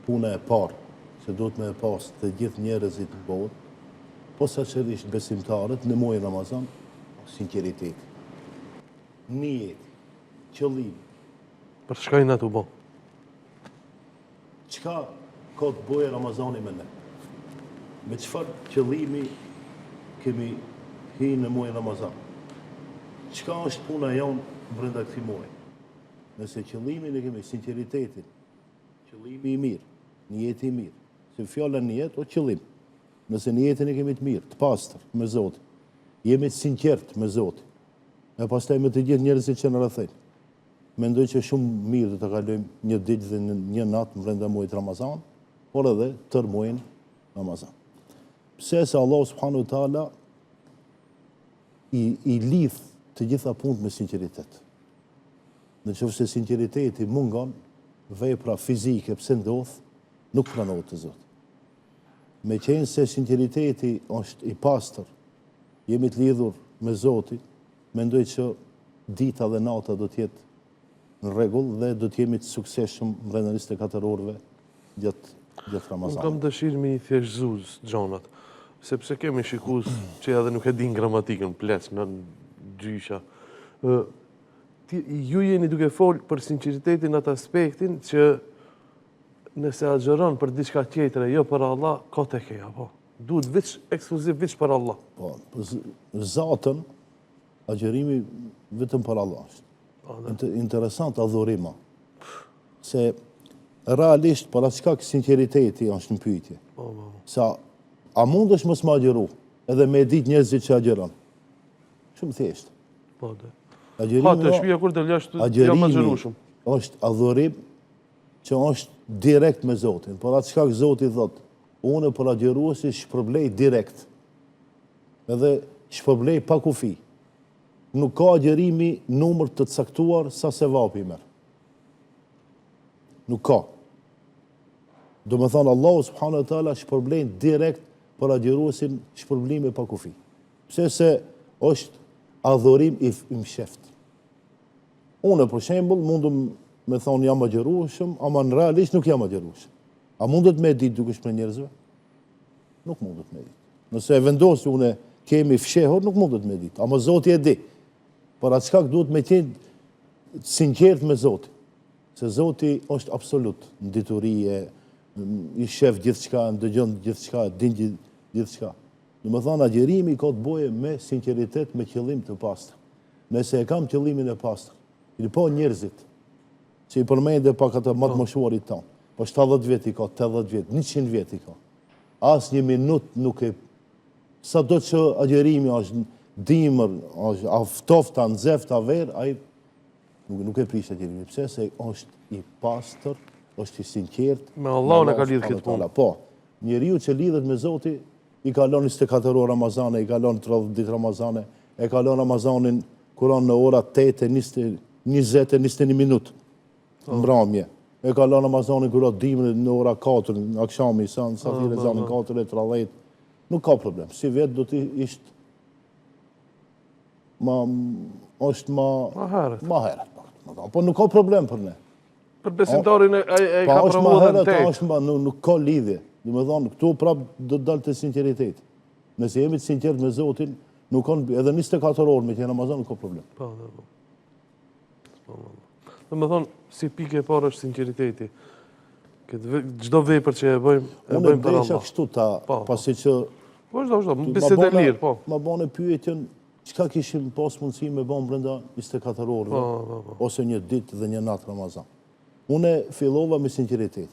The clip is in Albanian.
Puna e parë që duhet me e pas të gjithë njerëzit në botë, posaçërisht besimtarët në muajin Ramazan, është sinqeriteti. Nijeti, qëllimi. Për çka jena tu bo? Çka ka të bojë Ramazani me ne? Me çfarë qëllimi kemi hi në muajin Ramazan? Çka është puna jonë brenda këtij muaji? Nëse qëllimin e kemi sinqeritetin, Qëllimi i mirë, nijeti i mirë. Se fjala nijet o qëllim. Nëse nijetin e kemi të mirë, të pastër me Zotin, jemi të sinqertë me Zotin, e pastaj me të gjithë njerëzit që na rrethojnë. Mendoj që shumë mirë do të kalojmë një ditë dhe një natë brenda muajit Ramazan, por edhe tërë muajin Ramazan. Pse se Allahu subhanahu wa taala i, i lidh të gjitha punët me sinqeritet. Në qoftë se sinqeriteti mungon, vepra fizike pse ndodh, nuk pranohet te Zoti. Meqenëse sinqeriteti është i pastër, jemi të lidhur me Zotin, mendoj që dita dhe nata do të jetë në rregull dhe do të jemi të suksesshëm brenda 24 orëve gjatë gjatë Ramazanit. Unë kam dëshirë me i thjeshtëzu gjonat, sepse kemi shikues që edhe nuk e din gramatikën, pleq, në gjysha. Ti, ju jeni duke fol për sinqeritetin në atë aspektin që nëse agjëron për diçka tjetër e jo për Allah, kot e ke, apo? Duhet veç ekskluziv veç për Allah. Po, po zatën, agjërimi vetëm për Allah është. Po, interesant adhurim a. Se realisht për atë shkak sinqeriteti është në pyetje. Po, po, po. Sa a mundesh mos me agjëru edhe me e ditë njerëzit që agjëron? Shumë thjesht. Po, dhe. Agjërimi, ha, te shpia kur del jashtë, jam agjërushëm. është adhurim që është direkt me Zotin. Për atë shkak Zoti thot, unë për agjëruesin shpërblej direkt. Edhe shpërblej pa kufi. Nuk ka agjërimi numër të caktuar sa sevapi merr. Nuk ka. Domethonë, Allahu subhanahu wa taala shpërblen direkt për agjëruesin shpërblime pa kufi. Pse se është adhurim i msheft. Unë, për shembull, mundem me thonë jam agjërueshëm, ama në realisht nuk jam agjërueshëm. A mundet me e ditë dikush prej njerëzve? Nuk mundet me ditë. Nëse e vendos unë kemi fshehur, nuk mundet me ditë. Ama Zoti e di. Për atë shkak duhet me qenë sinqert me Zotin. Se Zoti është absolut në dituri e i shef gjithçka, ndëgjon gjithçka, din gjithçka. Domethonë, agjërimi ka të boje me sinqeritet, me qëllim të pastër. Nëse e kam qëllimin e pastër, i po njerëzit, që i përmende pak ata më të po. moshuarit tanë, po 70 vjet i ka, 80 vjet, 100 vjet i ka. Asnjë minut nuk e... Sado që agjërimi është dimër, është a ftoft, a nxeft, a verë, ai nuk, nuk e prish agjërimin. Pse se është i pastër, është i sinqert. Me Allahun e ka lidhë këtë punë. Po, njeriu që lidhet me Zotin, i kalon 24 orë Ramazane, i kalon 30 ditë Ramazane, e kalon Ramazanin kur në ora 8 e 20 e 21 minutë po. mramje. E kalon Ramazanin kur dimri në ora 4 në akshami, sa në sa po, thirret ezani 4 e 30. Nuk ka problem. Sivjet do të ishte ma është ma ma herët. Ma herët. Po, po nuk ka problem për ne. Për besimtarin e, e, e ka provu dhe në tetë. është ma, nuk, nuk ka lidhje. Domethonë, këtu prap do të dalë te sinqeriteti. Nëse jemi të sinqert me Zotin, nuk kanë, edhe 24 orë me qenë Ramazan, nuk ka problem. Po, po, po. po, po. Domethonë, si pikë e parë është sinqeriteti. Këtë çdo vepër që e bëjmë, e bëjmë për Allah. Unë desha kështu ta, po, po. pasi që... Po, vazhdo, vazhdo, bisedë e lirë, po. Ma bone pyetjen, Çka kishim pas mundësi me ba brenda 24 orëve, po, po, po. ose një ditë dhe një natë Ramazan. Unë fillova me sinqeritet.